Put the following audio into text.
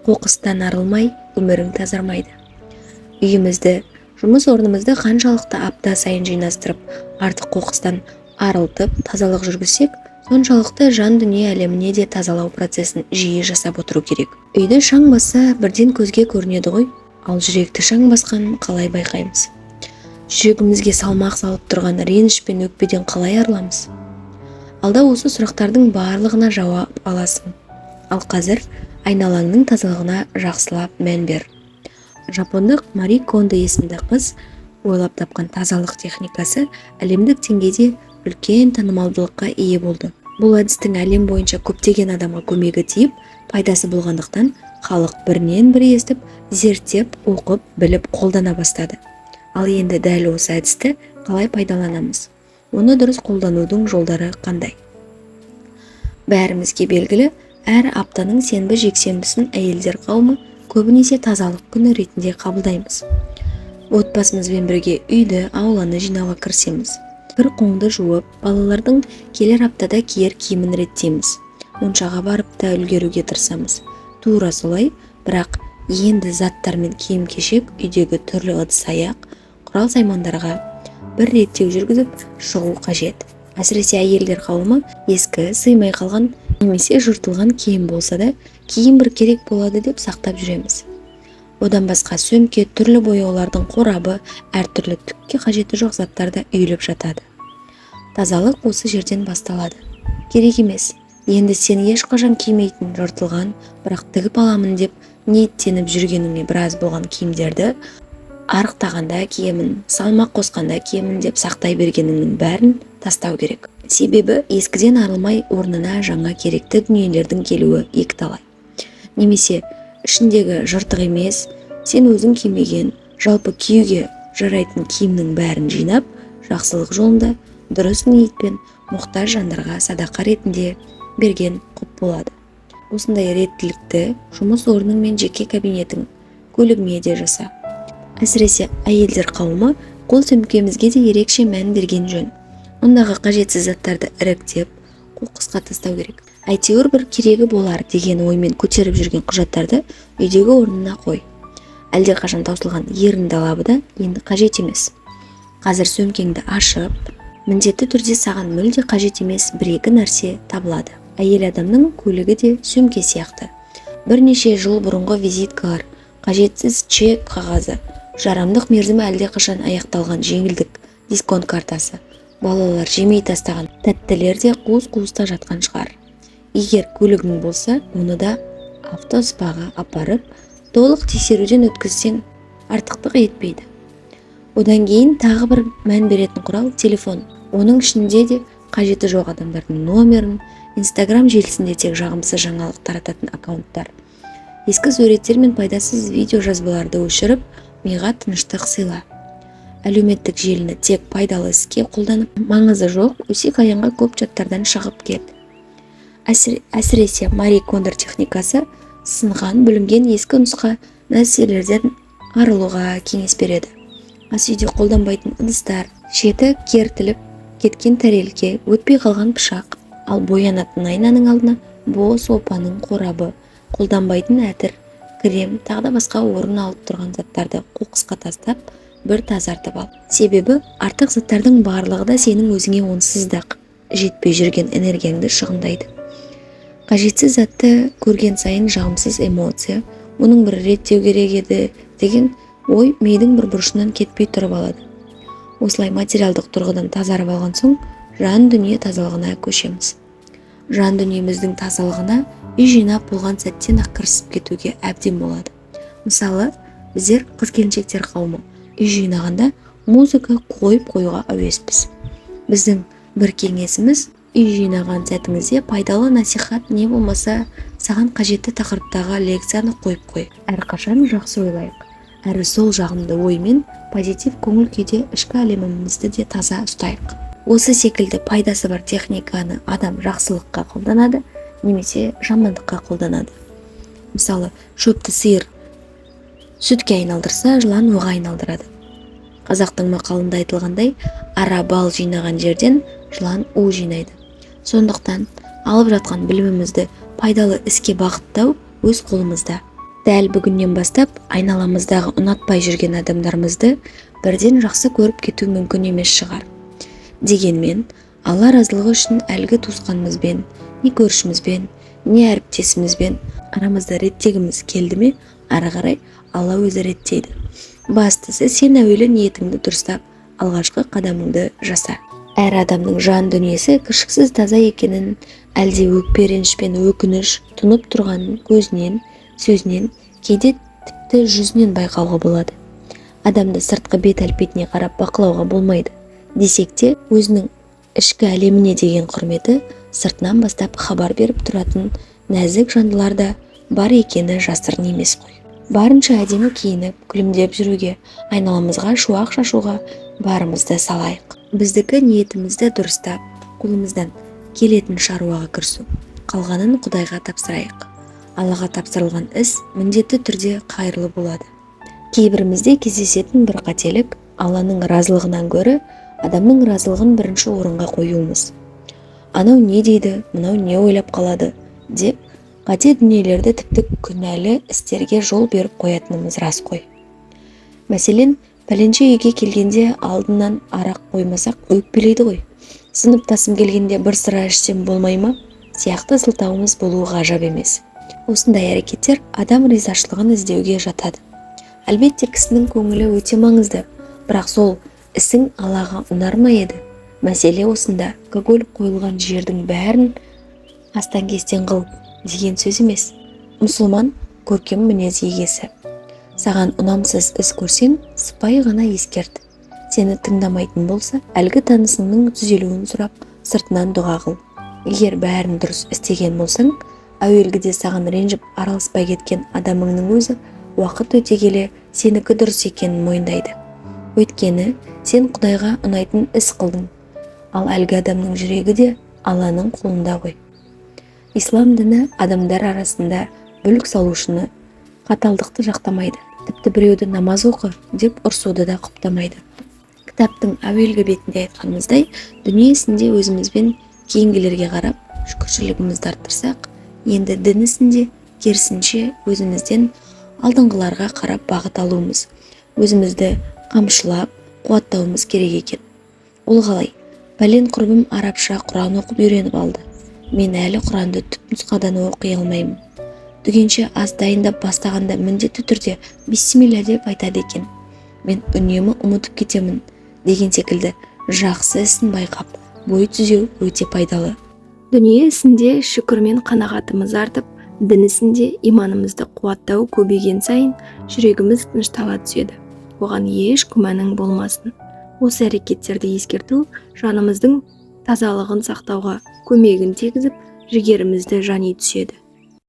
Қоқыстан арылмай, өмірің тазармайды. Үйімізді, жұмыс орнымызды қаншалықты апта сайын жинастырып, артық қоқыстан арылтып, тазалық жүргізсек, соншалықты жан дүние әлеміне де тазалау процесін жиі жасап отыру керек. Үйді шаң басса, бірден көзге көрінеді ғой, ал жүректі шаң басқанын қалай байқаймыз? Жүрегімізге салмақ салып тұрған реніш пен өкпеден қалай арыламыз? Алда осы сұрақтардың барлығына жауап аласың. Ал қазір айналаңның тазалығына жақсылап мән бер. Жапондық Мари Кондо есімді қыз ойлап тапқан тазалық техникасы әлемдік деңгейде үлкен танымалдылыққа ие болды. Бұл әдістің әлем бойынша көптеген адамға көмегі тиіп, пайдасы болғандықтан, халық бірінен бірі естіп, зерттеп, оқып, біліп, қолдана бастады. Ал енді дәл осы әдісті қалай пайдаланамыз? Оны дұрыс қолданудың жолдары қандай? Бәрімізге белгілі, әр аптаның сенбі жексенбісін әйелдер қауымы көбінесе тазалық күні ретінде қабылдаймыз. Отбасымызбен бірге үйді, ауланы жинауға кірісеміз. Кір қоңды жуып, балалардың келер аптада киер киімін реттейміз. Моншаға барып та үлгеруге тырысамыз. Тура солай, бірақ енді заттар мен киім-кешек, үйдегі түрлі ыдыс-аяқ, құрал-саймандарға бір реттеу жүргізіп шығу қажет. Әсіресе әйелдер қауымы ескі, сыймай қалған немесе жыртылған киім болса да, кейін бір керек болады деп сақтап жүреміз. Одан басқа сөмке, түрлі бояулардың қорабы, әртүрлі түкке қажеті жоқ заттар да үйіліп жатады. Тазалық осы жерден басталады. Керек емес, енді сен ешқашан кимейтін жыртылған, бірақ тігіп аламын деп ниеттеніп жүргеніңе біраз болған киімдерді арықтағанда киемін, салмақ қосқанда киемін деп сақтай бергеніңнің бәрін тастау керек. Себебі ескіден арылмай, орнына жаңа керекті дүниелердің келуі екіталай. Немесе ішіндегі жыртық емес, сен өзің кимеген, жалпы киюге жарайтын киімнің бәрін жинап, жақсылық жолында дұрыс ниетпен мұқтаж жандарға садақа ретінде берген құп болады. Осындай реттілікті жұмыс орның мен жеке кабинетің, көлігіңе де жаса. Әсіресе әйелдер қауымы қол сөмкемізге де ерекше мән берген жөн. Ондағы қажетсіз заттарды іріктеп, қоқысқа тастау керек. Әйтеуір бір керегі болар деген оймен көтеріп жүрген құжаттарды үйдегі орнына қой. Әлдеқашан таусылған ерін далабы да енді қажет емес. Қазір сөмкеңді ашып, міндетті түрде саған мүлде қажет емес бір-екі нәрсе табылады. Әйел адамның көлігі де сөмке сияқты. Бірнеше жыл бұрынғы визиткалар, қажетсіз чек қағазы, жарамдық мерзімі әлдеқашан аяқталған жеңілдік дисконт картасы, балалар жемей тастаған тәттілер де қуыс-қуыста жатқан шығар. Егер көлігің болса, оны да автоспаға апарып, толық тексеруден өткізсең артықтық етпейді. Одан кейін тағы бір мән беретін құрал телефон. Оның ішінде де қажеті жоқ адамдардың номерін, Инстаграм желісінде тек жағымсыз жаңалық тарататын аккаунттар, ескі суреттер мен пайдасыз видео жазбаларды өшіріп, миға тыныштық сыйла. Әлеуметтік желіні тек пайдалы іске қолданып, маңызы жоқ өсек аяңға көп чаттардан шығып кет. Әсіресе Мари Кондо техникасы сынған, бүлінген ескі нұсқа нәрселерден арылуға кеңес береді. Ас үйде қолданбайтын ыдыстар, шеті кертіліп кеткен тәрелке, өтпей қалған пышақ, ал боянатын айнаның алдына бос опаның қорабы, қолданбайтын әтір, крем, тағы да басқа орын алып тұрған заттарды қоқысқа тастап, бір тазартып ал. Себебі артық заттардың барлығы да сенің өзіңе онсыз да жетпей жүрген энергияңды шығындайды. Қажетсіз затты көрген сайын жағымсыз эмоция, оның бір реттеу керек еді деген ой мидың бір бұрышынан кетпей тұрып алады. Осылай материалдық тұрғыдан тазарып алған соң, жан дүние тазалығына көшеміз. Жан дүниеміздің тазалығына үй жинап болған сәттен ақ кірісіп кетуге әбден болады. Мысалы, біздер қыз-келіншектер қауымы үй жинағанда музыка қойып қоюға әуеспіз. Біздің бір кеңесіміз: үй жинаған сәтіңізде пайдалы насихат не болмаса саған қажетті тақырыптағы лекцияны қойып қой. Әрқашан жақсы ойлайық. Әрі сол жағымды оймен позитив көңіл күйде ішкі әлемімізді де таза ұстайық. Осы секілді пайдасы бар техниканы адам жақсылыққа қолданады немесе жамандыққа қолданады. Мысалы, шөпті сиыр сүтке айналдырса, жылан уға айналдырады. Қазақтың мақалында айтылғандай, ара бал жинаған жерден жылан у жинайды. Сондықтан алып жатқан білімімізді пайдалы іске бағыттау өз қолымызда. Дәл бүгіннен бастап айналамыздағы ұнатпай жүрген адамдарымызды бірден жақсы көріп кету мүмкін емес шығар. Дегенмен, Алла разылығы үшін әлгі туысқанымызбен, не көршімізбен, не әріптесімізбен арамызды реттегіміз келді ме, ары қарай Алла өзі реттейді. Бастысы, сен әуелі ниетіңді дұрыстап, алғашқы қадамыңды жаса. Әр адамның жан дүниесі кіршіксіз таза екенін, әлде өкпе реніш пен өкініш тұнып тұрғанын көзінен, сөзінен, кейде тіпті жүзінен байқауға болады. Адамды сыртқы бет әлпетіне қарап бақылауға болмайды десек те, өзінің ішкі әлеміне деген құрметі сыртынан бастап хабар беріп тұратын нәзік жандылар да бар екені жасырын емес қой. Барынша әдемі киініп, күлімдеп жүруге, айналамызға шуақ шашуға барымызды салайық. Біздікі ниетімізді дұрыстап, қолымыздан келетін шаруаға кірісу. Қалғанын Құдайға тапсырайық. Аллаға тапсырылған іс міндетті түрде қайырлы болады. Кейбірімізде кездесетін бір қателік Алланың разылығынан гөрі адамның разылығын бірінші орынға қоюымыз. Анау не дейді, мынау не ойлап қалады деп қате дүниелерді, тіпті күнәлі істерге жол беріп қоятынымыз рас қой. Мәселен, пәленше үйге келгенде алдынан арақ қоймасақ өкпелейді ғой. Сыныптасым келгенде бір сыра ішсем болмай ма? Сияқты сылтауымыз болуы ғажап емес. Осындай әрекеттер адам ризашылығын іздеуге жатады. Әлбетте, кісінің көңілі өте маңызды, бірақ сол ісің Аллаға ұнар ма еді? Мәселе осында. Алкоголь қойылған жердің бәрін астан-кестен қыл деген сөз емес. Мұсылман көркем мінез егесі. Саған ұнамсыз іс көрсең, сыпайы ғана ескерт. Сені тыңдамайтын болса, әлгі танысыңның түзелуін сұрап, сыртынан дұға қыл. Егер бәрін дұрыс істеген болсаң, әуелгіде саған ренжіп араласпай кеткен адамыңның өзі уақыт өте келе сенікі дұрыс екенін мойындайды. Өйткені сен Құдайға ұнайтын іс қылдың. Ал әлгі адамның жүрегі де Алланың қолында ғой. Ислам діні адамдар арасында бүлік салушыны, қаталдықты жақтамайды. Тіпті біреуді намаз оқы деп ұрсуды да құптамайды. Кітаптың әуелгі бетінде айтқанымыздай, дүние ісінде өзімізбен кейінгілерге қарап шүкіршілігімізді арттырсақ, енді дін ісінде керісінше өзімізден алдыңғыларға қарап бағыт алуымыз, өзімізді қамшылап, қуаттауымыз керек екен. Ол қалай? Пәлен құрбым арабша Құран оқып үйреніп алды. Мен әлі Құранды түп нұсқадан оқи алмаймын. Дүкенше ас дайындап бастағанда міндетті түрде бисмилля деп айтады екен. Мен үнемі ұмытып кетемін деген секілді жақсы ісін байқап, бой түзеу өте пайдалы. Дүние ісінде шүкір мен қанағатымыз артып, дін ісінде иманымызды қуаттау көбейген сайын жүрегіміз тыныштала түседі. Оған еш күмәнің болмасын. Осы әрекеттерді ескерту жанымыздың тазалығын сақтауға көмегін тигізіп, жігерімізді жани түседі.